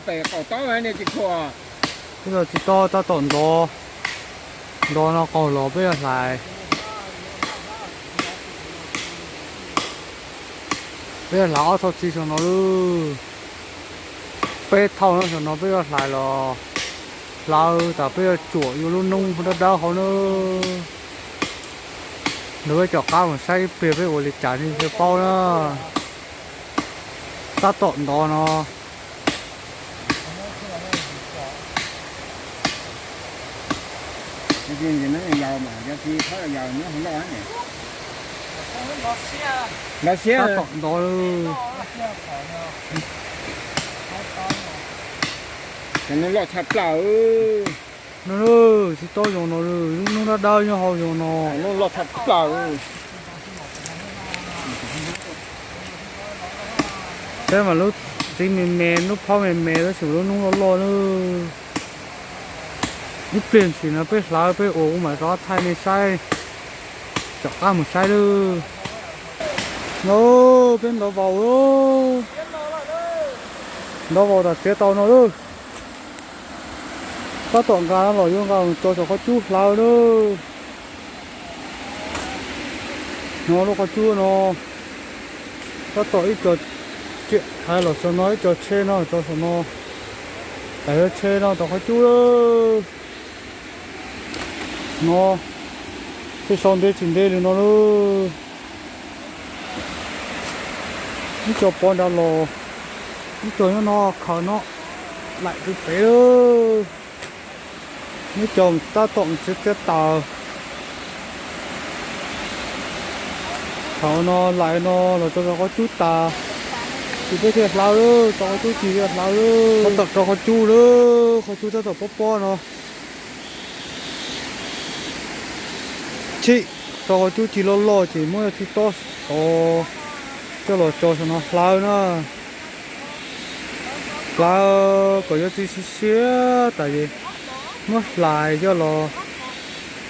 Peb los tsis tau, tab tom ntov, ntov no qaug los peb yuav hlais. Peb yuav hlais ob thauj txiv saum no lawm. Peb thauj no saum no peb yuav hlais los hlawv tas peb yuav tsuam yuav lub noob dawb dawb hauv na. Nrog peb caum qab mus saib ib pliag peb ua li cas nej thiaj paub na. Tab tom ntov no. Ntov siab. Tab tom ntov lawm. Loj tshaj plaws. No, tsis tau zoo no, lub noob dawb dawb nyob hauv zoo no. Loj tshaj plaws. Saib mas lub txiv me me, lub phaub me me, tab sis lub noob loj loj na. Ib pliag ntshis no peb hlawv peb ua kuv mam rov qab thaij nej saib. Caum qab mus saib lawm. No, peb ntov vau lawm. Ntov vau tas txiav tau no lawm. Tab tom nqa no los yuav nqa mus tso saum qhov cub hlawv lawm. No lub qhov cub no, tab tom ib co tsiaj thaiv los tso no, ib co tsheb no tso saum no. Tam yuav tsheb no tom qhov cub lawm. No, tej sau ntev tsis ntev li no lawm. Ib co pov nrad los, ib co nyob no khaws no, laim pem pem lawm. Ib co tab tom txiav txiav taws. Thaum no laim no los tso rau qhov cub tas, ces peb thiaj hlawv lawm, tso qhov cub ces thiaj hlawv lawm. Tab tom rau qhov cub lawm, qhov cub tab tom pob pob no. Tshij, rau qhov cub ci loj loj ces muab tshij tob tod coj los tso saum no hlawv na. Hlawv kom yuav txiv siab siab tas ces muab hlais coj los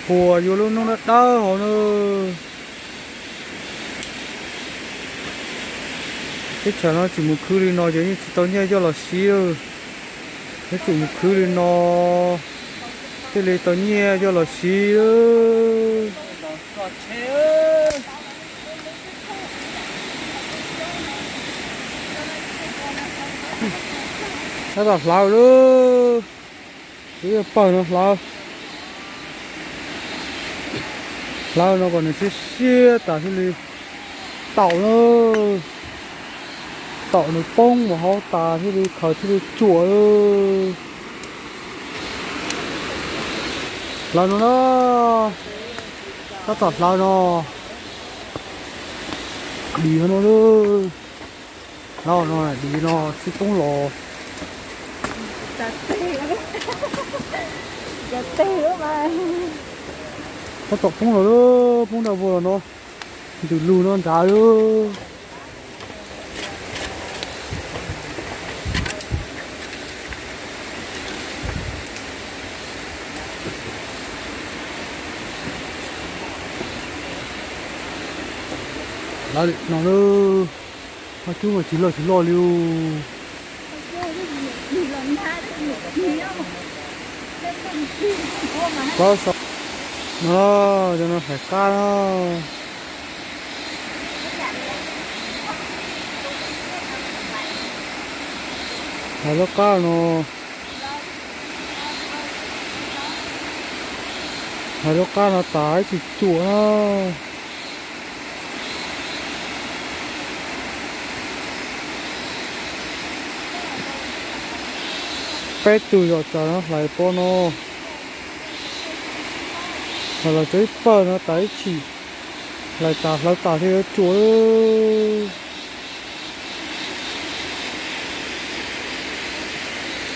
puas yuav lub noob dawb dawb hauv na. Teb chaws no tsis mus khwv li no ces yeej tsis tau nyiaj coj los siv. Yog tseem mus khwv li no thiaj li tau nyiaj coj los siv. Tab tom hlawv lawm. Pawg no hlawv, hlawv no kom nws siab siab tas thiaj li taum na. Taum nws poob mus hauv tas thiaj li khaws thiaj li tsuam. Hlawv no na, tab tom hlawv no. Dim no, hlawv no dim no tsis poob los. Tab tom poob los, poob nram vuag los no, ntws lug no nrad lawm. Lawv no lawm, qhov cub mas tsis loj tsis loj li. Qab saum no, cov no hlais qab no. Hlais lub qab no, hlais lub qab no tas ib tsis tsuam na. Peb tug zom zaws no hlais pob no, hlais los tso ib pawg no tas ib chim, hlais tas hlawv tas thiaj yuav tsuam.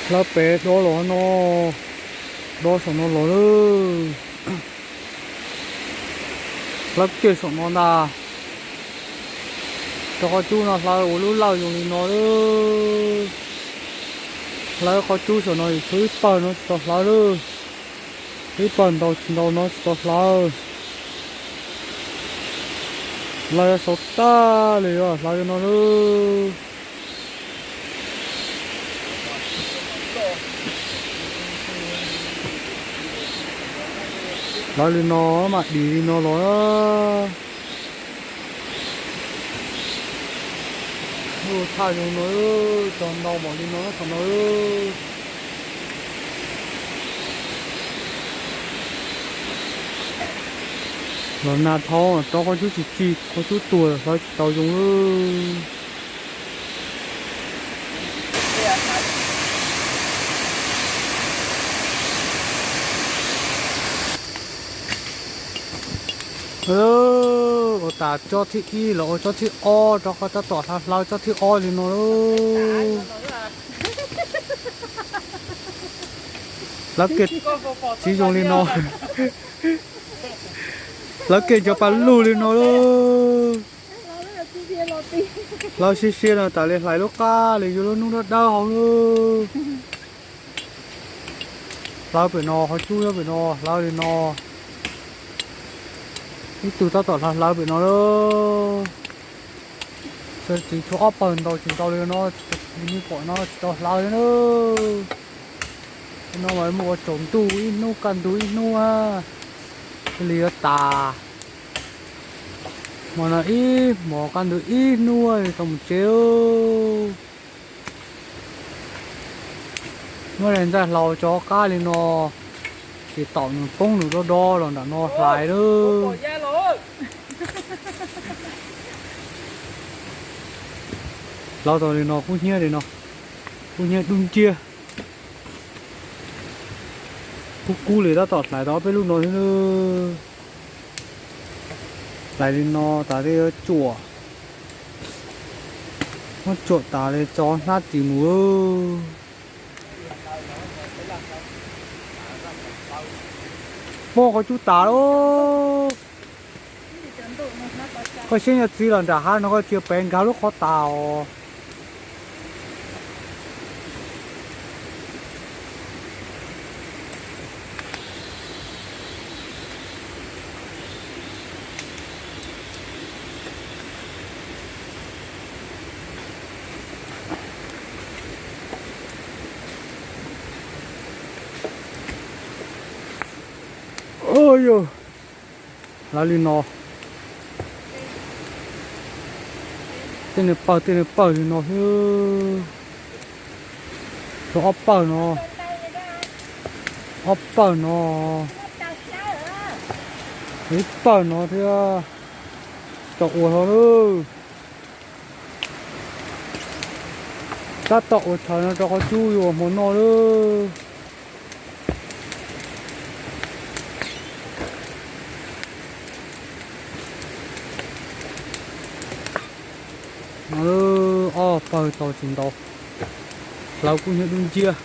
Hlawv pem do los no, do saum no los lawm. Hlawv kiag saum no ntag. Rau qhov cub no hlawv ua lub lawj zoo li no lawm. Hlawv qhov cub saum no tshuav ib pawg no tsis tau hlawv lawm. Ib pawg ntau tsis ntau no tsis tau hlawv. Hlawv xaus tag li os, hlawv li no lawm. Lawv li no mas dim li no los. Ua thaj zoo no, cog ntau npaum li no thaum no. Los nag dhau, rov qhov cub tsis tsim, qhov cub tuag hlawv tsis tau zoo lawm. Ua tas tsob thib ib los ua tsob thib ob, rov qhov tab tom hlawv hlawv tsob thib ob li no lauj. Hlawv kiag txiv zoo li no. Hlawv kiag cov pas lug li no lauj. Hlawv siab siab no tas li hlais lub qab li yuav lub hnub dawb dawb hauv lauj. Hlawv pem no, qhov cub nyob pem no, hlawv li no. Ib tug tab tom hlawv hlawv pem no lauj. Txiv tshuav ob pawg ntau tsis ntau li no, li nej pom no tsis tau hlawv li na. No mas mus ua tsaus ntuj ib hnub kaj ntug ib hnub, thiaj li yuav tas. Hmo no ib hmos kaj ntug ib hnub tau mus tsev. Muab daim ntxaij hlau tso qab li no, ces tom nws poob nws dob dob los nram no hlais lauj. Hlawv tau li no kub hnyiab li no, kub hnyiab dub nciab. Kub kub li tab tom hlais tau ob peb lub no thiab lauj. Hlais li no tas thiaj yuav tsuam. Muab tsuam tas li tso hnab ris mus. Muab qhov cub tas lauj. Koj siab nyob txiv los nram hav no koj cia pem nkag lub qhov tas os. Yog hlawv li no, tej niag pawg tej niag pawg li no xwb. Tshuav ob pawg no, ob pawg no, ib pawg no thiab. Tau ua hlo lawm. Tab tom ua tshawv no rau qhov cub yuav ua hmo noj lawm. No ob pawg tau tsis ntau, hlawv kub hnyiab dub nciab.